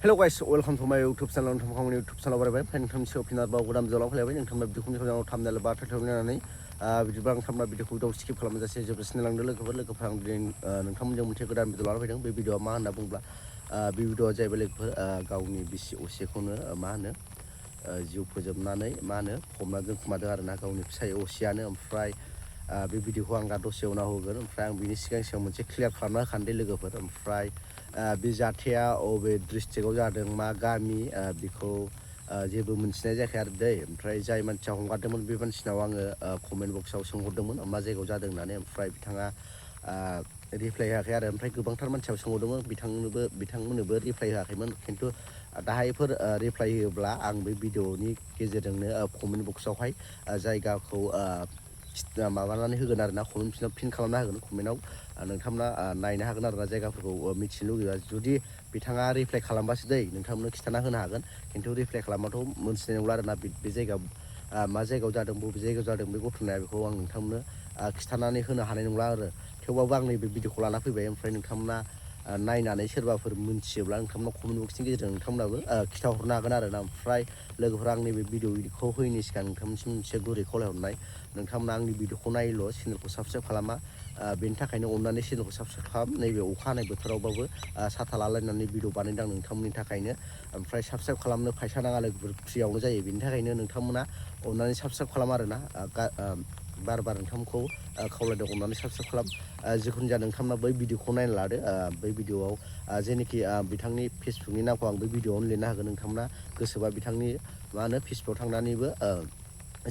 Hello guys, welcome to my YouTube channel. नोंथांमोननि YouTube channel बारबाय नोंथांनि फिनार बाव गोदान जलाव फैलायबाय नोंथांमोना भिडिअखौ मोजां थामनेल बा टाइटेल होनानै बिदिबा नोंथांमोना भिडिअखौ स्किप खालामजासे जोबजासिम लांदो लोगोफोर आं नोंथांमोनजों मोनसे गोदान भिडिअ लाना फैदों बे भिडिअआ मा होनना बुङोब्ला बे भिडिअआ जाहैबाय लोगोफोर गावनि बिसि असेखौनो मा होनो जिउ फोजोबनानै मा होनो फबना दोनखोमादों आरोना गावनि फिसाय असेयानो ओमफ्राय बे भिडिअखौ आं दा दसे उनाव होगोन ओमफ्राय आं बिनि सिगां मोनसे क्लियार खालामना होखानोदे लोगोफोर ओमफ्राय बे जाथाया अबे डिस्ट्रिक्टआव जादों मा गामि बेखौ जेबो मोनथिनाय जायाखै आरो दै ओमफ्राय जाय मानसिया हगारदोंमोन बे मानसिनाव आङो कमेन्ट बक्सआव सोंहरदोंमोन मा जायगायाव जादों होननानै ओमफ्राय बिथाङा रिप्लाय होआखै आरो ओमफ्राय गोबांथार मानसियाव सोंहरदोंमोन बिथांमोननोबो रिप्लाय होआखैमोन खिन्थु दाहायफोर रिप्लाय होयोब्ला आं बे भिडिअनि गेजेरजोंनो कमेन्ट बक्सआवहाय जायगाखौ माबानानै होगोन आरोना कमेन्ट फिन खालामना होगोन कमेन्टआव नोंथांमोना नायनो हागोन आरोना जायगाफोरखौ मिथिनो लुगैबा जुदि बिथाङा रिप्लाय खालामबासो दै नोंथांमोननो खिन्थाना होनो हागोन खिन्थु रिप्लाय खालामबाथ' मोनथिनाय नंला आरोना बे जायगायाव मा जायगायाव जादों बबे जायगायाव जादों बे घटनाया बेखौ आं नोंथांमोननो खिन्थानानै होनो हानाय नंला आरो थेवबाबो आं नैबे भिडिअखौ लाना फैबाय ओमफ्राय नोंथांमोना नायनानै सोरबाफोर मोनथियोब्ला नोंथांमोना कमेन्ट बक्सनि गेजेरजों नोंथांमोनाबो खिन्थाहरनो हागोन आरोना ओमफ्राय लोगोफोरा आंनि बे भिडिअखौ होयैनि सिगां नोंथांमोनसिम मोनसे गुरै खावलायहरनाय नोंथांमोना आंनि भिडिअखौ नायल' चेनेलखौ साबस्क्राइब खालामा बेनि थाखायनो अननानै चेनेलखौ साबस्क्राइब खालाम नैबे अखा हानाय बोथोरावबाबो साथा लालायनानै भिडिअ बानायदों आं नोंथांमोननि थाखायनो ओमफ्राय साबस्क्राइब खालामनो फैसा नाङा लोगोफोर फ्रियावनो जायो बेनि थाखायनो नोंथांमोना अननानै साबस्क्राइब खालाम आरोना बार नोंथांमोनखौ खावलायदों अननानै साबस्क्राइब खालाम जिखुनु जाया नोंथांमोना बै भिडिअखौ नायना लादो बै भिडिअआव जेनोखि बिथांनि फेसबुकनि नामखौ आं बै भिडिअआवनो लिरना होगोन नोंथांमोना गोसोबा बिथांनि मा होनो फेसबुकआव थांनानैबो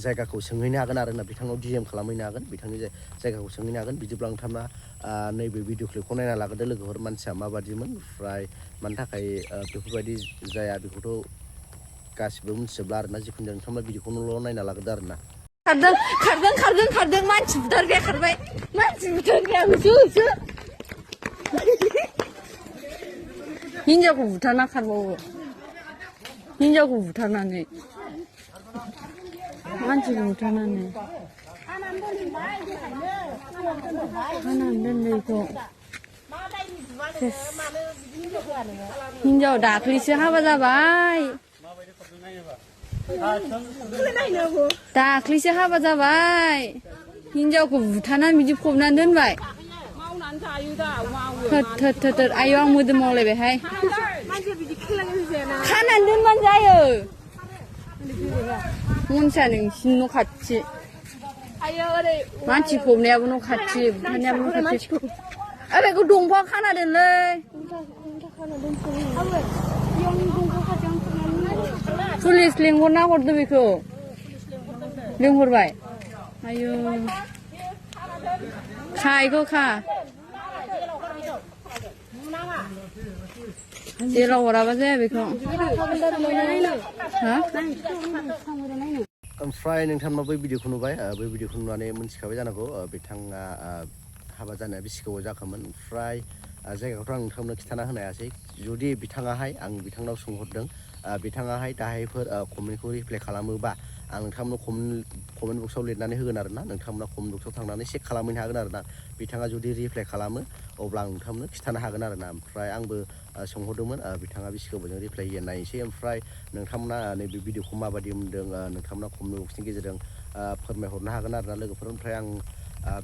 जायगाखौ सोंहैनो हागोन आरोना बिथांनाव DM खालामहैनो हागोन बिथांनि जायगाखौ सोंहैनो हागोन बिदिब्ला नोंथांमोना नैबे भिडिअ क्लिपखौ नायना लाग्रोदो लोगोफोर मानसिया माबादिमोन ओमफ्राय मानि थाखाय बेफोरबायदि जाया बेखौथ' गासिबो मिथिजोबला आरोना जिखुनु जाया नोंथांमोना भिडिअखौल' नायना लाग्रोदो आरोना खारदों मानसि बुथारग्राया खारबाय मानसि बुथारग्राया होसो हिनजावखौ बुथारना खारबावो हिनजावखौ बुथारनानै मानसिखौ बुथारनानै हानानै दोननायखौ हिनजाव दाख्लैसो हाबा जाबाय दाख्लैसो हाबा जाबाय हिनजावखौ बुथारनानै बिदि फबनानै दोनबाय थोर आयौ आं मोदोम मावलायबायहाय खानानै दोनबानो जायो मनसिया नोंसिनि न' खाथि मानसि फबनायाबो न' खाथि बुथारनायाबो न' खाथि ओरैखौ दंफां खाना दोनलै पुलिस लेंहरना हरदो बेखौ लेंहरबाय आयौ खायखौ खा जेराव हराबा जाया बेखौ ओमफ्राय नोंथांमोना बै भिडिअखौ नुबाय बै भिडिअखौ नुनानै मोनथिखाबाय जानांगौ बिथाङा हाबा जानाया बेसे गोबाव जाखोमोन ओमफ्राय जायगाखौथ' आं नोंथांमोननो खिन्थाना होनो हायासै जुदि बिथाङाहाय आं बिथांनाव सोंहरदों बिथाङाहाय दाहायफोर कमेन्टखौ रिप्लाय खालामोबा आं नोंथांमोननो कमेन्ट बक्सआव लिरनानै होगोन आरोना नोंथांमोना कमेन्ट बक्सआव थांनानै चेक खालामहैनो हागोन आरोना बिथाङा जुदि रिप्लाय खालामो अब्ला आं नोंथांमोननो खिन्थानो हागोन आरोना ओमफ्राय आंबो सोंहरदोंमोन बिथाङा बेसे गोबावजों रिप्लाय होयो नायनोसै ओमफ्राय नोंथांमोना नैबे भिडिअखौ माबायदि मोनदों नोंथांमोना कमेन्ट बक्सनि गेजेरजों फोरमायहरनो हागोन आरोना लोगोफोर ओमफ्राय आं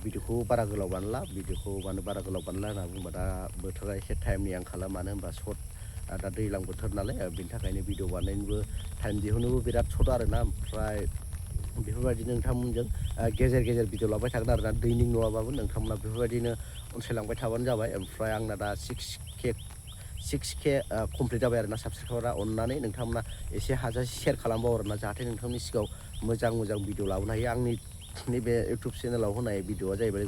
भिडिअखौ बारा गोलाव बानायला भिडिअखौ बारा गोलाव बानायला होनना बुंबा दा बोथोरा एसे टाइमनि आंखाला मानो होनबा सर्ट दा दैज्लां बोथोर नालाय बेनि थाखायनो भिडिअ बानायनोबो टाइम दिहुननोबो बिराद सर्ट आरोना ओमफ्राय बेफोरबायदिनो नोंथांमोनजों गेजेर भिडिअ लाबाय थागोन आरोना दैनिक नङाबाबो नोंथांमोना बेफोरबायदिनो अनसायलांबाय थाबानो जाबाय ओमफ्राय आंना दा 6K कमप्लिट जाबाय आरोना साबसक्राइबारा अननानै नोंथांमोना एसे हाजासे शेयार खालामबाव आरोना जाहाथे नोंथांनि सिगाङाव मोजां भिडिअ लाबोनो हायो आंनि नैबे इउटुब चेनेलाव होनाय भिडिअआ जाहैबाय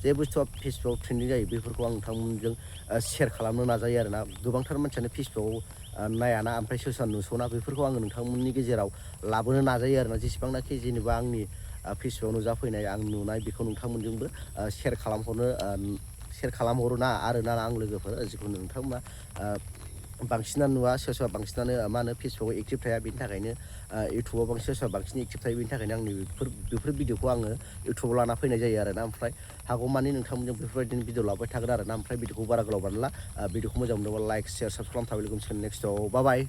जे बुस्थुआ फेसबुकआव ट्रेन्डिं जायो बेफोरखौ आं नोंथांमोनजों शेयार खालामनो नाजायो आरोना गोबांथार मानसियानो फेसबुकआव नायाना ओमफ्राय सोरबा नुस'ना बेफोरखौ आङो नोंथांमोननि गेजेराव लाबोनो नाजायो आरोना जेसेबांनाखि जेनेबा आंनि फेसबुकआव नुजाफैनाय आं नुनाय बेखौ नोंथांमोनजोंबो शेयार खालामहरो ना आरोना आं लोगोफोर जिखुनु नोंथांमोना बांसिनानो नुवा सोरबा सोरबा बांसिनानो मा होनो फेसबुकाव एक्टिभ थाया बेनि थाखायनो इउटुबाव बांसिन सोरबा बांसिन एक्टिभ थायो बेनि थाखायनो आंनि बेफोर भिडिअखौ आङो इउटुबाव लाना फैनाय जायो आरोना ओमफ्राय हागौमानि नोंथांमोनजों बेफोरबायदिनो भिडिअ लाबाय थागोन आरोना ओमफ्राय भिडिअखौ बारा गोलाव बानायला भिडिअखौ मोजां मोनोबा लाइक शेयार साबसक्राइब खालामना थाबाय लोगो मोनसिगोन नेक्स्टआव बाय